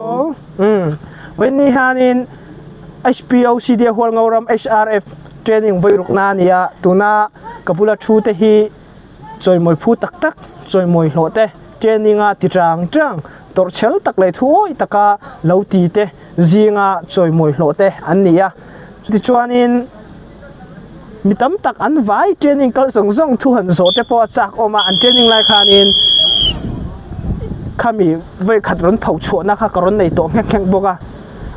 Umm. Vawiin hianin HPOCD Hualngoram HRF training vawi rukna a ni a, tuna ka bula thu te hi chawimawi phu tak tak, chawimawi hlawh te training a ti chang chang, tawrhchhel tak leh thuawi taka lo ti te zinga chawimawi hlawh te an ni a. Chutichuanin mi tam tak an vai training kal zawng zawng thu han zawh te pawh a chak awm a, an training lai khanin khami vawi khat rawn pho chhuahna kha ka rawn nei tawh nghek nghek bawk a,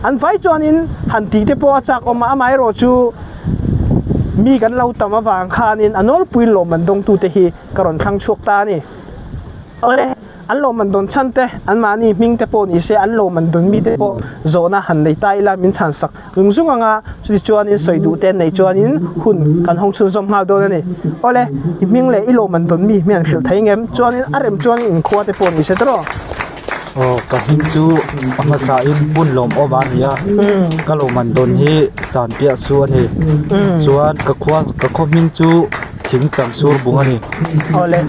an vai chuanin han tih te pawh a chak awm a, amaherawh chu mi kan lo tam avang khanin a nawlpui lawmman dawngtute hi ka rawn thlang chhuak ta a ni. Awle. An lawmman dawn chhan te, anmahni hming te pawh ni se, an lawmman dawn mi te pawh zawhna han nei ta ila min chhan sak zung zung anga, chuti chuanin sawi duh te an neih chuanin hun kan hawng chhunzawm nghal dawn a ni. Awle, i hming leh i lawmman dawn mi hmian hrilh thei ngem? Chuanin a rem chuanin inkhua te pawh ni se tawh. Aw, ka hming chu a hmasain hmun lawmawm a ni a, ka lawmman dawn hi Sanpiah su a ni. Chuan ka khua, ka khaw hming chu Thingtlang sur bung a ni. Awle,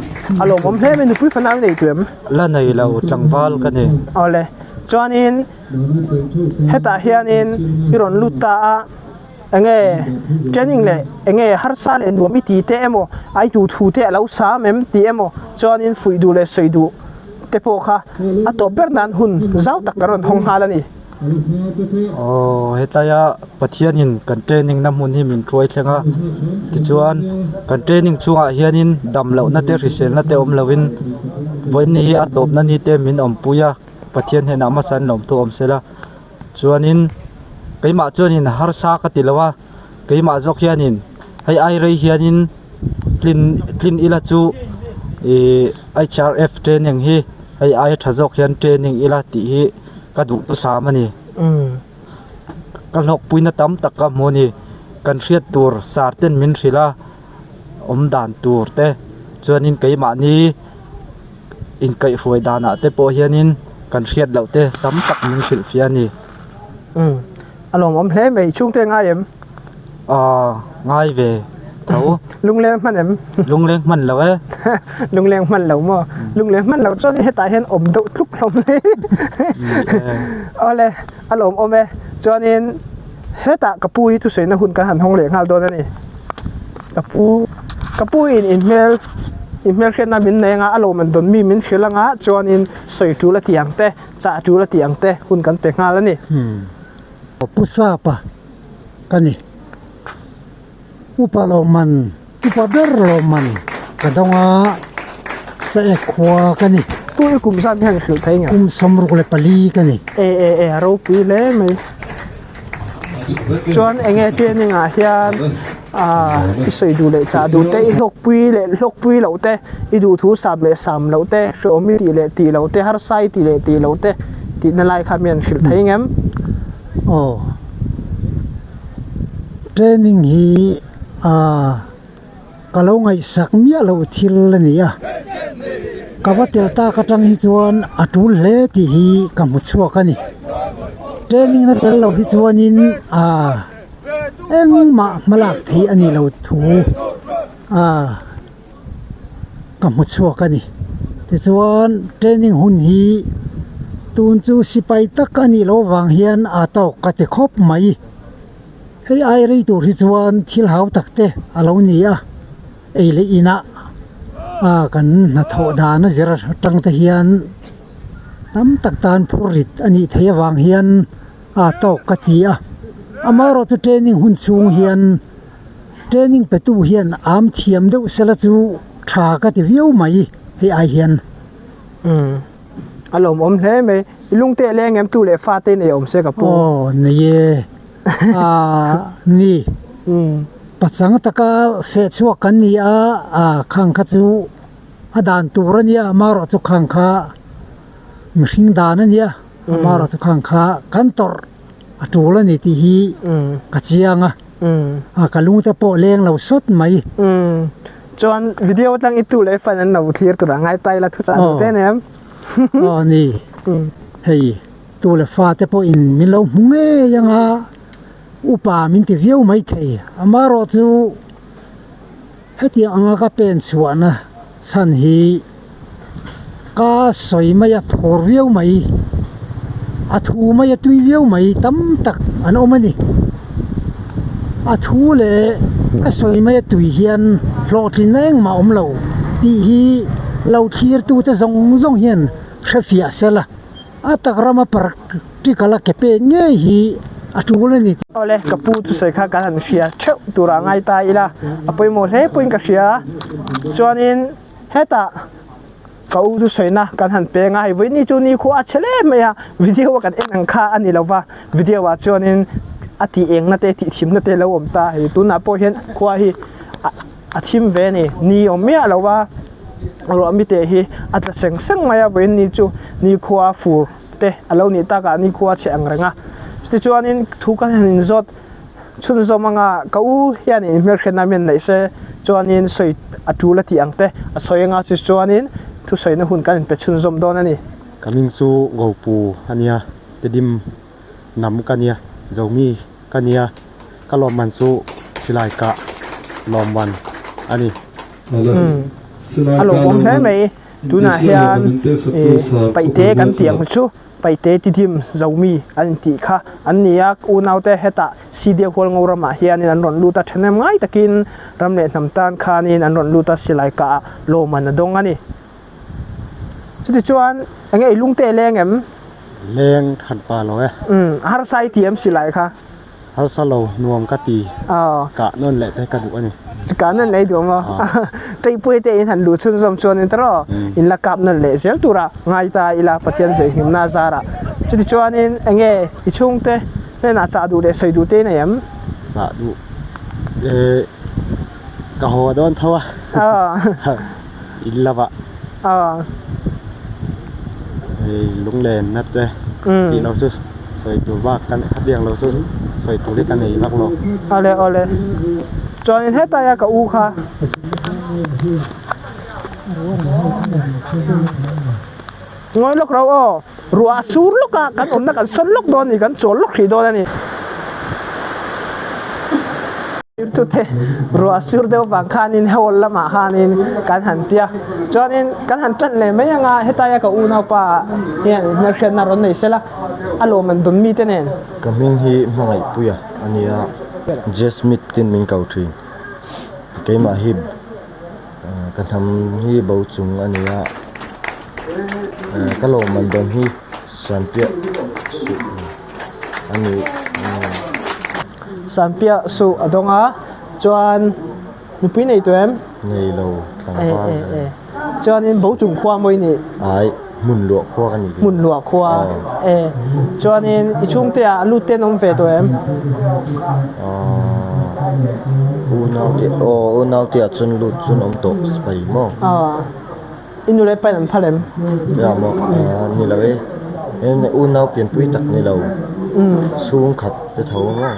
a lawmawm hle mai, nupui fanau nei tu em? La nei lo, tlangval ka ni. Awle, chuanin hetah hianin i rawn lut ta a, enge training leh enge harsa leh nuam i ti te emaw, ai tu thu te a lo sam em tih emaw, chuanin fuih duh leh sawi duh te pawh kha a tawp ber nan hun zau tak kan rawn hawng nghal a ni. Aw hetaia Pathianin kan training na hmun hi min hruai thleng a tichuan kan training chhungah hianin dam lohna te hriselna te awm lovin vawiin hi a tawpna ni te min awmpui a Pathian hnenah hmasa an lawm thu awm sela chuanin keimah chuanin harsa ka ti lo a keimah zawk hianin hei ai rei hianin tlin tlin ila chu ih H R F training hi hei ai tha zawk hian training ila tih hi. Ka duh chu sam a ni. Ka hlawkpuina tam tak ka hmu a ni. Kan hriat tur sar ten min hrilh a, awm dan tur te chuanin keimahni inkaihhruai danah te pawh hianin kan hriat loh te tam tak min hrilh fiah a ni. A lawmawm hle mai. Chhungte ngai em? Aw, ngai ve tho. Lungleng hman em? Lungleng hman lo e. Lungleng hman lo maw? Lungleng hman lo chuan hetah hian awm deuh tluk hlawm mai. Awle, a lawmawm e. Chuanin hetah ka pu hi thusawiina hun kan han hawng leh nghal dawn a ni. Ka pu, ka pu in inhmel, inhmel hriatna min nei anga a lawmman dawn mi min hrilh anga chuanin sawi tul a ti ang te, chah tul a ti ang te hun kan pe nghal a ni. Pu Sapa ka ni. Upa lawmman, upa ber lawmman ka dawng a, Saek khua ka ni. Tu i kum zat hian hrilh thei nge? Kum 64 ka ni. E e e a ropui hle mai. Chuan enge training ah hian ah i sawi duh leh chah duh te, i hlawkpui leh hlawkpui loh te, i duhthu sam leh sam loh te, hreawm i tih leh tih loh te, harsa i tih leh tih loh te tihna lai kha mi an hrilh thei ngem? Aw. Training hi ah ka lo ngaihsak miah loh thil a ni a, ka va tel tak atang hi chuan a tul hle tih hi ka hmu chhuak a ni. Training na tel loh hi chuanin ah engmah hmalak theih a nih loh thu ah ka hmu chhuak a ni. Tichuan training hun hi tun chu sipai tak a nih loh avang hian a tawk ka ti khawp mai. Hei ai rei tur hi chuan thil hau tak te a lo ni a, ei leh inah ah kan hnathawh dan a zir atang te hian tam tak tan phur rit a nih theih avang hian a tawk ka ti a. Amaherawhchu training hun chhung hian Training petu hian am thiam deuh sela chu tha ka ti viau mai hei ai hian. Umm a lawmawm hle mai. I lungte a leng em tu leh fa te nei awm se ka pu. Aw nei e ah ni. Umm pachang taka feh chhuak kan ni a ah khang kha chu a dan tur a nia amaherawh chu khang kha mihring dan a nia amaherawh chu khang kha kan tawrh a tul a ni tih hi ka chiang a. A ka lung te pawh leng lo sawt mai. Umm chuan video tlang i tu leh fan an lo thlir tur a ngai ta ila thu chah duh te nem. Aw ni hei tu leh fa te pawh in min lo hmu ngei anga upa min ti viau mai thei amaherawh chu hetiang anga ka pen chhuahna chhan hi ka sawi mai a phur viau mai. A thu mai a tui viau mai tam tak an awm a ni. A thu leh a sawi mai a tui hian hlawhtlinna engmah a awm lo tih hi lo thlirtute zawng zawng hian hrefiah sela a tak rama practical a ke pek ngei hi a tul a ni. Awle ka pu thusawi kha kan han hria theuh tur ah ngai ta ila a pawimawh hle pawhin ka hria chuanin hetah Ka u thusawiina kan han peng a, hei vawiin chu ni khu a chhe le mai a, video a kan en ang kha a ni lo va, video ah chuanin a tih engna te tih thimna te lo awm ta, hei tunah pawh hian khua hi a thim ve a ni, ni awm miah lo va, ruah mite hi a tla seng seng mai a, vawiin ni chu ni khua fur te a lo nih takah ni khua a chhe ang reng a, chutichuanin thu kan han inzawt Chhunzawm anga ka u hian in hmelhriatna min neih se chuanin sawi a tul a tih ang te a sawi anga chu chuanin thusawina hun kan inpe chhunzawm dawn a ni. Ka hming chu Gopu a nia, Tedim hnam ka nia, Zomi ka nia, ka lawmman chu silai kah lawmman a ni. A lawmawm hle mai, tunah hian paihte kan tih ang chu. Paite Tidim Zomi an intih kha an ni a, unaute hetah Sidia Hualngo ramah hianin an rawn lut a, ṭhahnem ngai takin ram leh hnam tan khanin an rawn lut a, silai kah ah lawmman a dawng a ni. Chutichuan enge i lungte a leng em? Leng than pa lo e. Umm, a harsa i ti em silai kha? Harsa lo nuam ka ti. Kah nawn leh te ka duh a ni. Kah nawn leh i duh maw? Ṭeihpuia te in han luh chhunzawm chuan in tawrh in la kap nawn leh zel tura ngai ta ila Pathian vehhimna a zarah. Chutichuanin eng nge i chhungte hnenah chah duh leh sawi duh te i nei em? Chah duh e ka haw dawn tho a in lovah hei lunglenna te tih lo chu sawi tur bak ka khatiang lo chu sawi tur hi ka nei vak lo. Awle awle chuanin hetlai a ka u kha. Ngawi lawk ro aw ruah a sur lawk a kan awmna kan sawn lawk dawn a ni kan chawl lawk hrih dawn a ni. Tute ruah sur deuh vang khanin hall lamah khanin kan han tia chuanin kan han tan leh mai anga hetaia ka unaupa hian hmelhriatna rawn nei sela a lawm an dawn mite nen. Ka hming hi Hmangaihpuia a ni a, Jesmith tin min ko thin. Keimah hi ka hnam hi bo chung a ni a, ka lawm an dawn hi Sanpiah suh a ni. Sanpiah suh a dawng a, chuan mipui nei tawh em? Nei lo, tlangval. E e e. Chuanin bo chung khua mawi ni? Ai, hmun luah khua ka ni. Hmun luah khua. E. Chuanin i chhungte ah lut te an awm ve tawh em? Unau te, aw unau te ah chuan lut chuan awm tawh sipai maw? Aw. I nu leh pain an phal em? Ya maw, ni lo e. Unau pianpui tak ni lo. Chhungkhat te tho maw?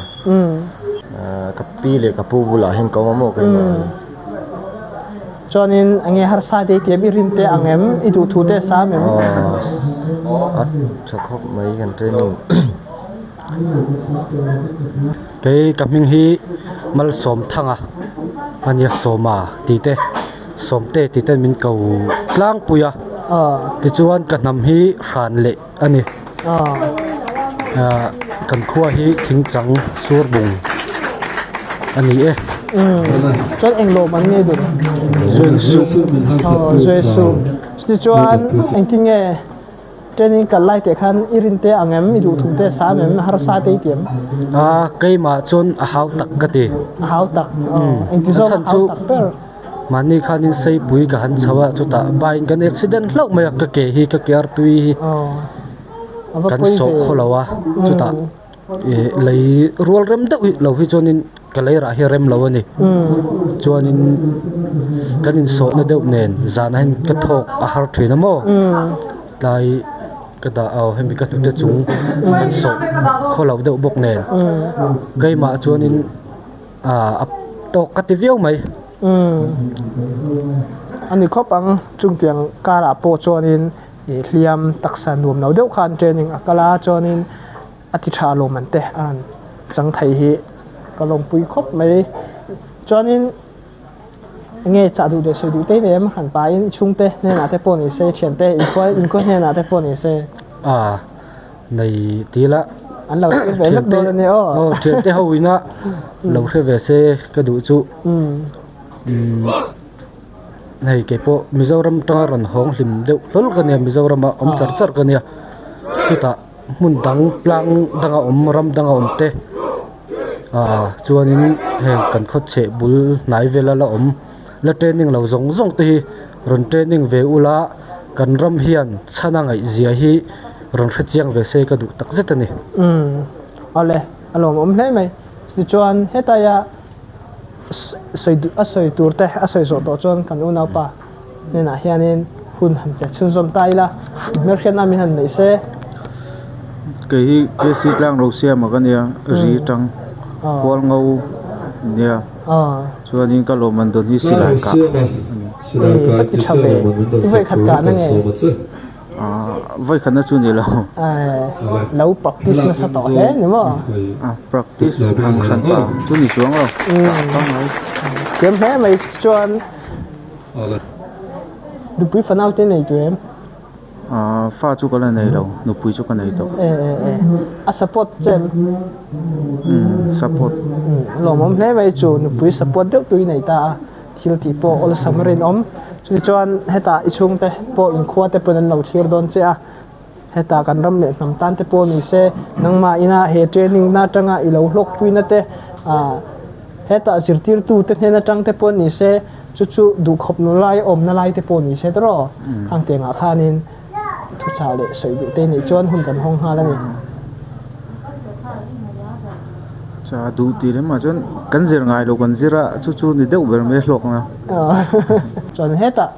Ka pi leh ka pu bulah hian ka awm a maw ka inawh hi. Chuanin enge harsa te i tiam i rin te ang em? I duhthu te a sam em? A tha khawp mai kan training. Kei ka hming hi Malsawmthanga a nia Sawma tih te Sawmte tih ten min ko tlangpui a tichuan ka hnam hi hran leh a ni ah kan khua hi thingchang sur bung a ni e. Chuan eng lawm an ngei dun? Jesu. Aw Jesu. Chutichuan engtin nge? Training kal lai teh khan i rin te ang em, i duh thum te a sam em, harsa te i ti em? A, keimah chuan a hau tak ka ti. A hau tak, aw. Engti zawng a hau tak ber? Mahni khanin Seipui ka han chho a, chutah bike kan accident hlauh mai a, ka ke hi ka ke artui hi kan sawh khaw lo a, chutah ih lei rual rem deuh hi lo hi chuanin ka lei rah hi a rem lo a ni. Chuanin kan insawhna deuh nen zanah hian ka thawk a har thin a maw tlai ka dah aw hemi ka hnute chung kan sawh khaw lo deuh bawk nen keimah chuanin ah a tawk ka ti viau mai. A ni khawp ang chungtiang karah pawh chuanin ih hliam taksa nuam lo deuh khan training a kal a chuanin. A ti tha lawm an te a han chang thei hi ka lawmpui khawp mai. Chuanin enge chah duh leh sawi duh te em han pahin i chhungte hnenah te pawh ni se, thiante inkhua inkhua hnenah te pawh ni se. A Nei ti ila An lo hre ve vek dawn a nia aw. Aw thiante ho ina lo hre ve se ka duh chu. Hei kei pawh Mizoram tanga rawn hawng hlim deuh hlawl ka nia Mizoram ah awm char char ka nia chutah hmun dang tlang danga awm ram danga awm te ah chuanin heng kan khaw chheh bul hnai vela la awm la training lo zawng zawng te hi rawn training ve ula kan ram hian chhana ngaihzia hi rawn hre chiang ve se ka duh tak zet a ni. Umm awle a lawmawm hle mai tichuan hetaia sawi duh a sawi tur te a sawi zawh tawh chuan kan unaupa hnenah hianin hun han pe chhunzawm ta ila hmelhriatna min han neih se. Kei hi KC tlang ro siama ka nia ri tang hual ngo nia chuanin ka lawm an dawn hi silai kah a ni. Ka ti tha ve i vawi khat kahna nge? Vawi khatna chu ni lo. Lo practice nasa tawh hle ni maw? Practice ang hran ta chu ni chuang lo. Thiam hle mai chuan nupui fanau te nei tur em? Fa chu ka la nei lo, nupui chu ka nei tawh. A support che em? Support. Lawmawm hle mai chu nupui support deuh tui nei ta a. Thil tih pawh awlsam rinawm. Chutichuan hetah i chhungte pawh inkhua te pawn an lo thlir dawn che a, hetah kan ram leh hnam tan te pawh ni se, nangmah ina he training na atanga i lo hlawkpuina te, ah hetah zirtirtu te hnen atang te pawh ni se, chu chu duhkhawp nu lai awmna lai te pawh ni se tawrh khang tiangah khanin thuchah leh sawi duh te nih chuan hun kan hawng nghal a ni. Cha duh tih lem ah chuan kan zir ngai lo kan zir a chu chu ni deuh ber mai hlawk na. Chuan hetah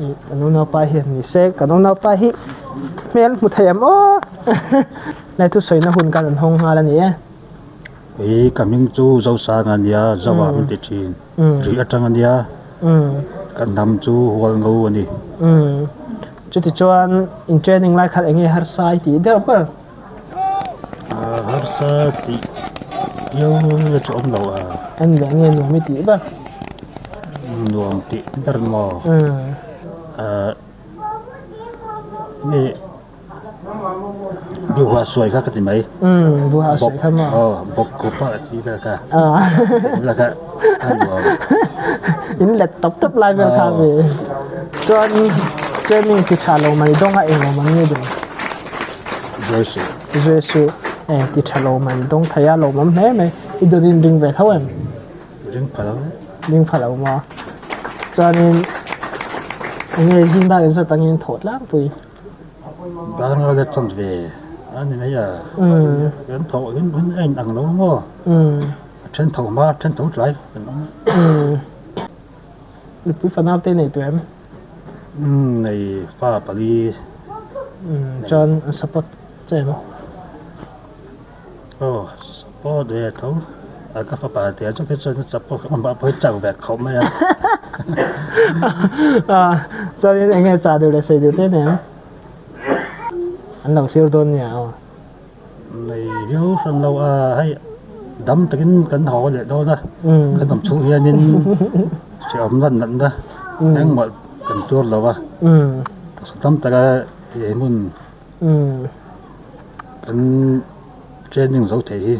ih kan unaupa hian ni se kan unaupa hi hmel hmu thei ang aw lai thusawi na hun kan rawn hawng nghal a ni e. Ih ka hming chu Zosang a nia Zoa min ti thin rih atang a nia ka hnam chu Hualngo a ni. Chutichuan in training lai khan eng nge harsa i tih deuh ber? Harsa tih viau na chu awm lo a. An leh nge nuam i tih ber? Nuam tih ber maw? Nge buha sawi kha ka ti mai. Buha sawi kha maw? Aw bawk khup a ti vel kha. Vel kha a nuam. In let tawp tawp lai vel kha ve. Chuan training ti tha lo mai dawng a englo man nge ding? Jesu. Jesu e ti tha lo man dawng thei a lawmawm hle mai. I dawt in ring ve tho em? Ring pha lo. Ring pha lo maw? Chuanin enge zing dar in zat angin thawh tlangpui. Dar nga let chan ve a ni mai a. Kan thawh in hun a in ang lo maw? A then tho hma a then tho tlai kan awm a. Nupui fanau te nei tawh em? Umm nei fa pali. Umm chuan an support che em? Aw support ve tho a ka fapa te chu khi chuan support amah pawh hi chak ve khawp mai a. Chuanin eng nge chah duh leh sawi duh te nen an lo thlir dawn nia aw. Nei viau hran lo a hei dam takin kan haw leh dawn a kan awm chhung hianin hrehawm lan natna engmah kan tuar lo a taksa tam taka he hmun kan training zo thei hi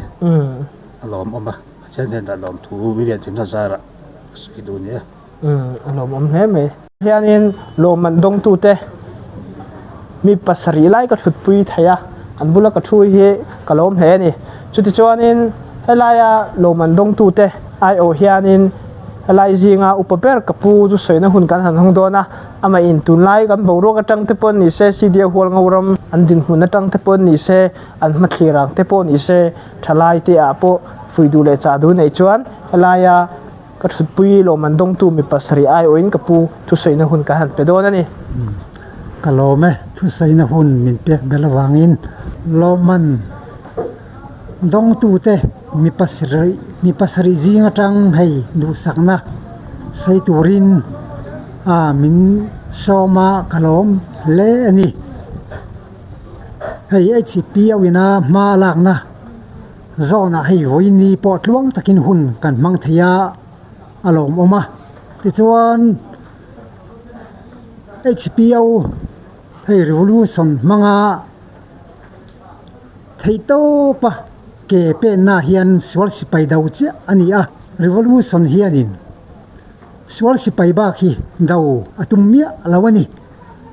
a lawmawm a Pathian hnenah lawmthu mi lian thimna zarah ka sawi duh nia. A lawmawm hle mai. Hianin lawmman dawngtute mi pasarih lai ka thutpui thei a, an bula ka thu hi ka lawm hle a ni. Chutichuanin helaia lawmman dawngtute aiawh hianin helai zinga upa ber ka pu chu sawina hun kan han hawng dawn a, amah in tunlai kan boruak atang te pawh ni se, CDA Hualngo ram an dinhmun atang te pawh ni se, an hmathlir ang te pawh ni se, thalai te ah pawh fuih duh leh chah duh neih chuan helaia Ka thutpui lawmman dawngtu mi pasarih aiawhin ka pu thusawiina hun ka han pe dawn a ni. Ka lawm e, thusawiina hun min pek belh avangin lawmman dawngtute mi pasarih mi pasarih zing atang hei duhsakna sawi turin a min sawm a ka lawm hle a ni. Hei HPO ina hma lakna. Zawnah hei vawiin pawh tluang takin hun kan hmang thei a, a lawmawm a. Tichuan HPO hei revolution hmanga Theihtawpa ke penna hian sual sipai do chiah a ni a, revolution hianin sual sipai bak hi do a tum miah lo a ni.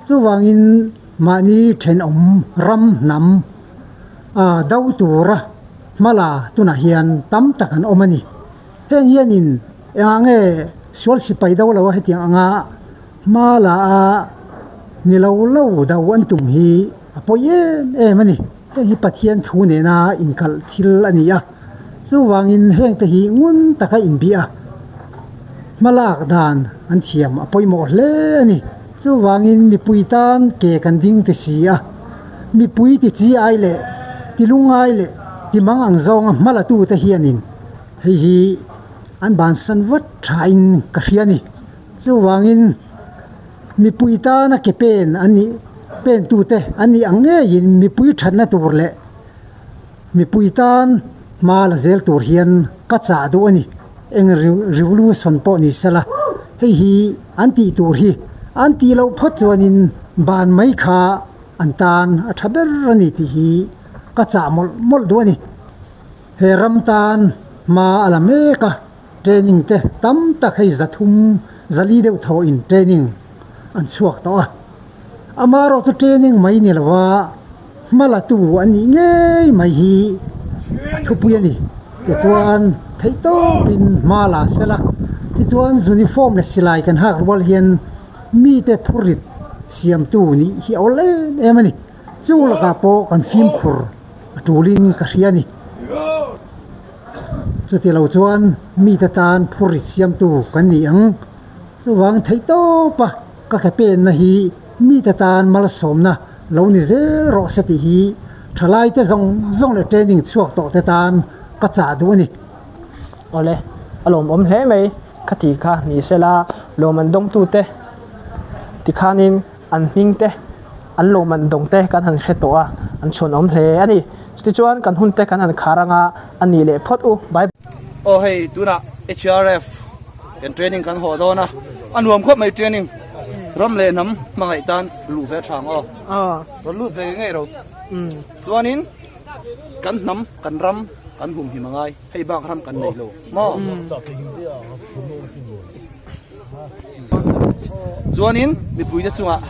Chuvangin mahni thenawm ram hnam a do tura hmala tunah hian tam tak an awm a ni. Heng hianin engah nge sual sipai do lo a hetiang anga hma la a ni lo lo do an tum hi a pawi em em a ni. Heng hi Pathian thu nena inkalh thil a ni a, chuvangin hengte hi ngun taka inbih a, hmalak dan an thiam a pawimawh hle a ni. Chuvangin mipui tan ke kan ding ti si a, mipui ti chi ai leh ti lungai leh ti mang ang zawnga hmalatute hianin hei hi an bansan vat thain ka hria a ni. Chuvangin mipui tana ke pen an nih pentute an nih ang ngeiin mipui thatna tur leh mipui tan hma la zel tur hian ka chah duh a ni. Eng revolution pawh ni sela hei hi an tih tur hi an tih loh phawt chuanin ban mai kha an tan a tha ber a ni tih hi ka chah mawlh mawlh duh a ni. He ram tan hma a la mek a. Training te tam tak hei zathum zali deuh tho in training an chhuak tawh a, amaherawh chu training mai ni lova hma la tu an nih ngei mai hi a thupui a ni. Tichuan theih tawp in hma la sela, tichuan uniform leh silai kan hak rual hian mite phurrit siamtu nih hi a awl em em a ni. Chu lakah pawh kan fimkhur a tulin ka hria a ni. Chuti lo chuan mite tan phurrit siamtu kan ni ang. Chuvang theih tawp a ka ke penna hi mite tan malsawmna lo ni zel rawh se tih hi thalaite zawng zawng leh training chhuak tawh te tan ka chah duh a ni. Awle, a lawmawm hle mai ka ti kha ni sela lawm an dawngtute tikhanin an hming te, an lawmman dawng te kan han hre tawh a, an chhuanawm hle a ni. Chutichuan kan hun te kan han khar anga a nih leh phawt u. Bye. Aw hei tunah HRF kan training kan haw dawn a, a nuam khawp mai training ram leh hnam hmangaih tan luh ve a tha ang aw, rawn lut ve ngei ro. Chuanin kan hnam kan ram kan humhim a ngai, hei bak ram kan nei lo maw. Chuanin mipuite chungah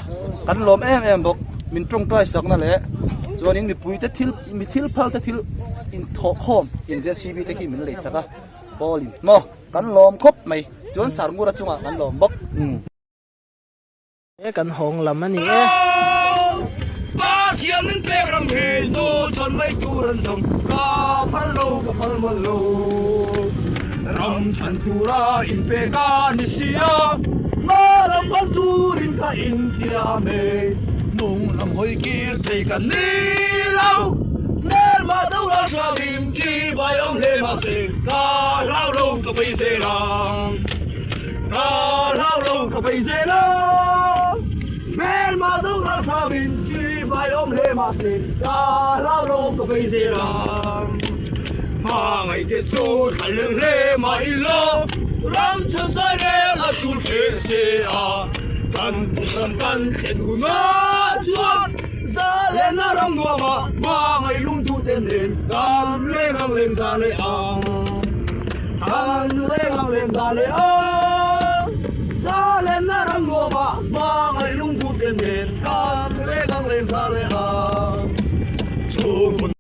kan lawm em em bawk min tawngtai sakna leh chuanin mipuite thil mi thil phal te thil inthawhkhawm in JCB te khi min lei sak a ball in maw kan lawm khawp mai chuan sarngura chungah kan lawm bawk. E kan hawng lam a ni e. Pathian in pek ram hi nu chhawn mai tur an zawng ka phal lo ka phal mawlh lo ram chhan tura in pek a ni si a hma lam pan turin ka intiam e nung lam hawi kir thei kan ni lo hmelma do ral hram in chi vai awm hle mahse ka hlau lo ka bei zel ang. Ka hlau lo ka bei zel a, hmelma do ral hram in chi vai awm hle mahse ka hlau lo ka bei zel a. Hmangaih te chu thla leng hle mah ila, ram chhan zai rel a tul hreh se a, kan ram kan thlen hunah chuan za lehna ram nuamah hmangaih lung duh te nen kan leng ang leng za leh ang. Kan leng ang leng za leh ang.